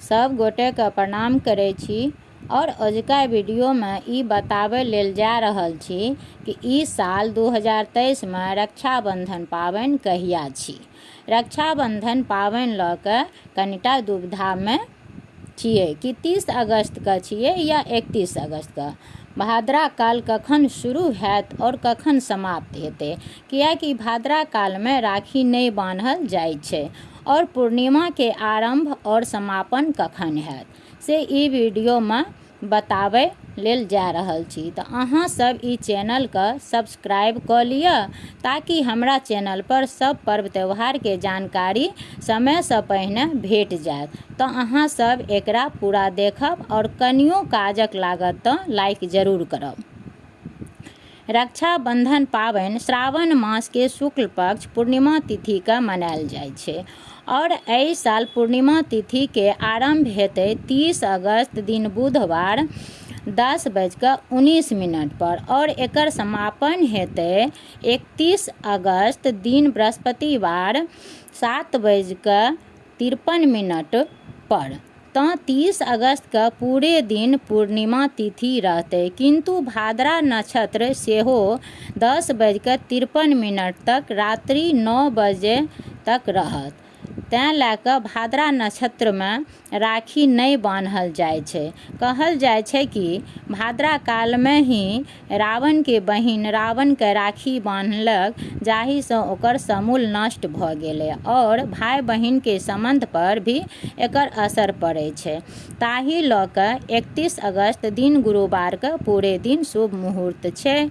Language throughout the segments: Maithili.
सब गोटेके प्रणाम करै छी आओर अजुका वीडियोमे ई बताबै लेल जा रहल छी कि ई साल 2023मे रक्षाबन्धन पाबनि कहिया छी। रक्षाबन्धन पाबनि लऽ कऽ कनिटा दुविधामे छियै कि 30 अगस्तके छियै या 31 अगस्तके। भाद्रा काल कखन शुरू हैत आओर कखन समाप्त हेतै, किएकि भाद्रा कालमे राखी नहि बान्हल जाइ छै। आओर पूर्णिमाके आरम्भ आओर समापन कखन हैत से ई वीडियोमे बताबै लेल जा रहल छी। तऽ अहाँ सब ई चैनलके सब्सक्राइब कऽ लिअ ताकि हमरा चैनलपर सब पर्व त्यौहारके जानकारी समयसँ पहिने भेट जायत। तऽ अहाँ सब एकरा पूरा देखब आओर कनियो काजक लागत तऽ लाइक जरूर करब। रक्षाबन्धन पाबनि श्रावण मासके शुक्ल पक्ष पूर्णिमा तिथिके मनायल जाइ छै आओर एहि साल पूर्णिमा तिथिके आरम्भ हेतै 30 अगस्त दिन बुधवार 10:19 पर आओर एकर समापन हेतै 31 अगस्त दिन बृहस्पतिवार 7:53 पर। तँ 30 अगस्तके पूरे दिन पूर्णिमा तिथि रहतै, किन्तु भाद्रा नक्षत्र सेहो 10:53 तक रात्रि 9 बजे तक रहत। तेँ लए कऽ भाद्रा नक्षत्रमे राखी नहि बान्हल जाइ छै। कहल जाइ छै कि भाद्रा कालमे ही रावणके बहिन रावणके राखी बान्हलक, जाहिसँ ओकर समूल नष्ट भऽ गेलै आओर भाय बहिनके सम्बन्ध पर भी एकर असर पड़ै छै। ताहि लऽ कऽ 31 अगस्त दिन गुरुवारके पूरे दिन शुभ मुहूर्त छै।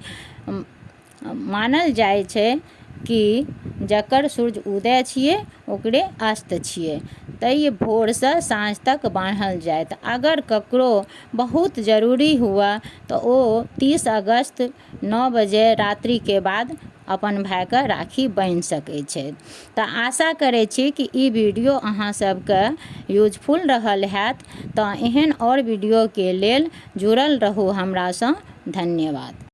मानल जाइ छै कि जकर सूर्य उदय छियै ओकरे अस्त छियै, तैँ भोरसँ साँझ तक बान्हल जायत। अगर ककरो बहुत जरूरी हुए तऽ ओ 30 अगस्त 9 बजे रात्रिके बाद अपन भायके राखी बान्हि सकै छै। तऽ आशा करै छी कि ई वीडियो अहाँ सबके यूजफुल रहल हैत। तऽ एहन आओर वीडियोके लेल जुड़ल रहू हमरासँ। धन्यवाद।